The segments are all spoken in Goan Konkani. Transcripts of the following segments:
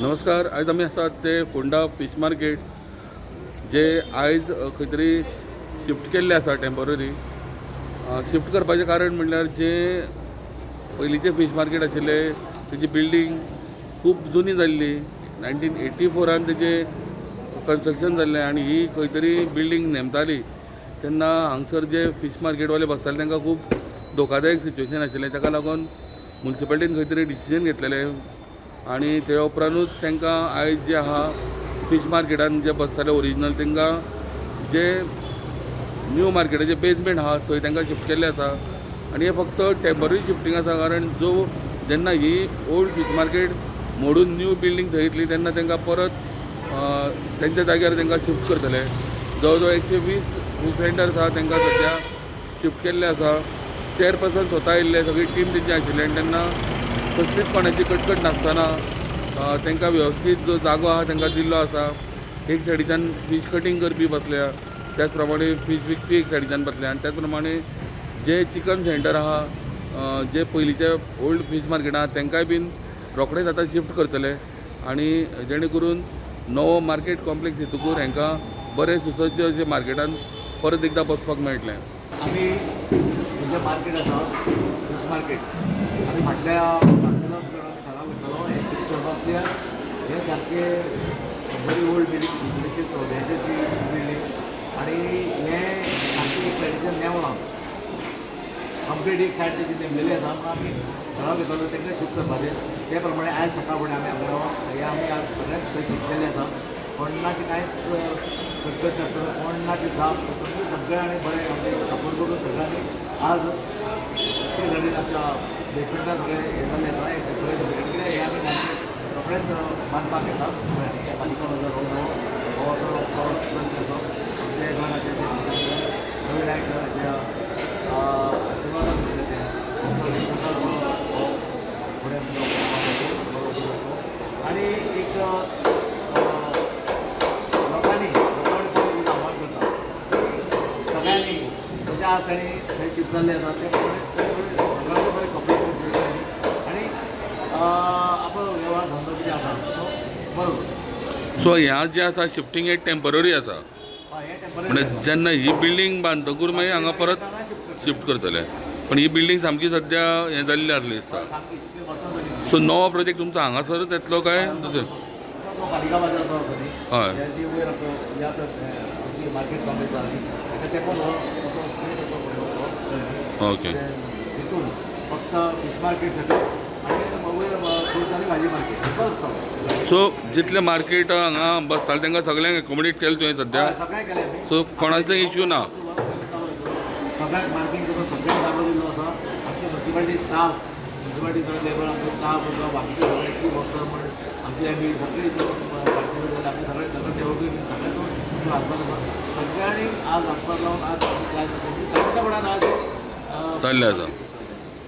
नमस्कार. आयज आमी आसात ते फोंडा फीश मार्केट, जे आयज खंय तरी शिफ्ट केल्ले आसा टेंपररी. शिफ्ट करपाचें कारण म्हणल्यार जे पयलींचे फीश मार्केट आशिल्ले तेजी बिल्डींग खूब जुनी जाल्ली. 1984 त तेजें कन्स्ट्रक्शन जाल्लें आनी ही खंय तरी बिल्डींग नेमताली तेन्ना हांगसर जे फीश मार्केटवाले बसताले तांकां खूब धोकादायक सिच्युएशन आशिल्लें. ताका लागून मुन्सिपालिटीन खंय तरी डिसिजन घेतलेलें आनी ते उपरांतूच तांकां आयज जे आहा फीश मार्केटान जे बसताले ओरिजिनल, तांकां जे न्यू मार्केटाचे बेजमेंट आहा थंय तांकां शिफ्ट केल्लें आसा. आनी हें फक्त टेंपररी शिफ्टींग आसा, कारण जो जेन्ना ही ओल्ड फीश मार्केट मोडून न्यू बिल्डींग थंय येतली तेन्ना तांकां परत तेंच्या जाग्यार तांकां शिफ्ट करतले. जवळ जवळ 120 फूड सेंटर्स आहा, तांकां सद्या शिफ्ट केल्ले आसा. चेअरपर्सन स्वता आयिल्ले, सगळी टीम तेंची आशिल्ली आनी तेन्ना कसलीच कोणाची कटकट नासतना तांकां वेवस्थीत जो जागो आहा तांकां दिल्लो आसा. एक सायडीच्यान फीश कटींग करपी बसल्या, त्याच प्रमाणे फीश विकपी एक सायडीच्यान बसल्या आनी त्याच प्रमाणे जे चिकन सेंटर आहा, जे पयलींचे ओल्ड फीश मार्केट आहा, तांकांय बीन रोखडेच आतां शिफ्ट करतले आनी जेणे करून नवो मार्केट कॉम्प्लेक्स येतकूर हांकां बरें सुसज्ज अशें मार्केटान परत एकदां बसपाक मेळटलें. आमी हे जे मार्केट आसा फीश मार्केट, आमी फाटल्या कावन्सिलान ठराव घेतलेलो हें शिफ्ट करपाक, कित्याक हें सारकें बरी ओल्ड बिल्डींग, 1984ची बिल्डींग आनी हें सारकें एक सायडीच्यान नेवलां, कंप्लीट एक सायड तेजी नेमलेली आसा. म्हणून आमी ठराव घेतलेलो तांकां शिफ्ट करपाचें. ते प्रमाणे आयज सकाळ फुडें आमी आपल्या हे आमी आज सगळ्यांत थंय शिफ्ट केल्लें आसा. कोणाची कांयच कटकट नासतना, कोणाची जाप सगळ्यांनी बरें आमचे सपोर्ट करून सगळ्यांनी आज ते सायडीन आमच्या बेसमेंटान सगळें हें जाल्लें आसा. हें सगळें कित्याक हें आमी मार्केट रोखडेंच बांदपाक येता. सगळ्यांनी पालिका बाजार हो नवो हो असो क्रॉस असो आमच्या गोंयाचे रवी नायक सराच्या आशिर्वादान जाल्लें तें. हो फुडें बरो बरो आनी एक लोकांनी लोकांनी आव्हान करता की सगळ्यांनी जशें आज तांणी थंय शिफ्ट जाल्ले आसा ते प्रमाणे सगळ्यांचे बरें कपडे करचे आनी आपलो वेव्हार धंदो कितें आसा तो बरो. सो ह्या जें आसा शिफ्टींग हें टेंपररी आसा? हय, हें टेंपररी. म्हणजे जेन्ना ही बिल्डींग बांदतकूर मागीर हांगा परत शिफ्ट करतले, पण ही बिल्डींग सामकी सद्या हें जाल्ली आसली दिसता. सामकी इतली वर्सां जाली. सो नवो प्रोजेक्ट तुमचो हांगासरूच येतलो काय दुसरें? तो पालिका बाजार जो आसा न्ही, ह्या वयर आमचो ह्या आमची मार्केट कॉम्प्लेक्स आसा न्ही, ताका तेंकून हो असो स्ट्रेट असो फुडें वतलो. तितून फक्त फीश मार्केट सकयल आनी वयर फ्रुट्स आनी भाजी मार्केट बस तो. सो जितले मार्केट हांगा बसताले तांकां सगळ्यांक एकोमोडेट केलें तुवें सद्या? सगळें केलें आमी. सो कोणाचो इश्यू ना? सगळ्यांक मार्कींग करून सगळ्यांक जागो दिल्लो आसा. आमचे मुन्सिपालिटी स्टाफ, मुन्सिपालिटीचो लेबर, आमचे स्टाफ जावं बाकीचे सगळे चीफ ऑफिसर म्हण आमचे एम सगळे हितून पार्टिसिपेट जाले. आमचे सगळे नगरसेवकूय बीन सगळ्यांचो हितून हातभार आसा. सगळ्यांनी आज हातभार लावन आज जाणटेपणान आज जाल्लें आसा.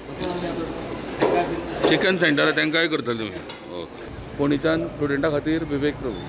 तशें आमी आतां तांकां बीन चिकन सेंटर तांकांय करतले तुमी? ओके. फोंडेच्यान प्रुडंटा खातीर विवेक प्रभू.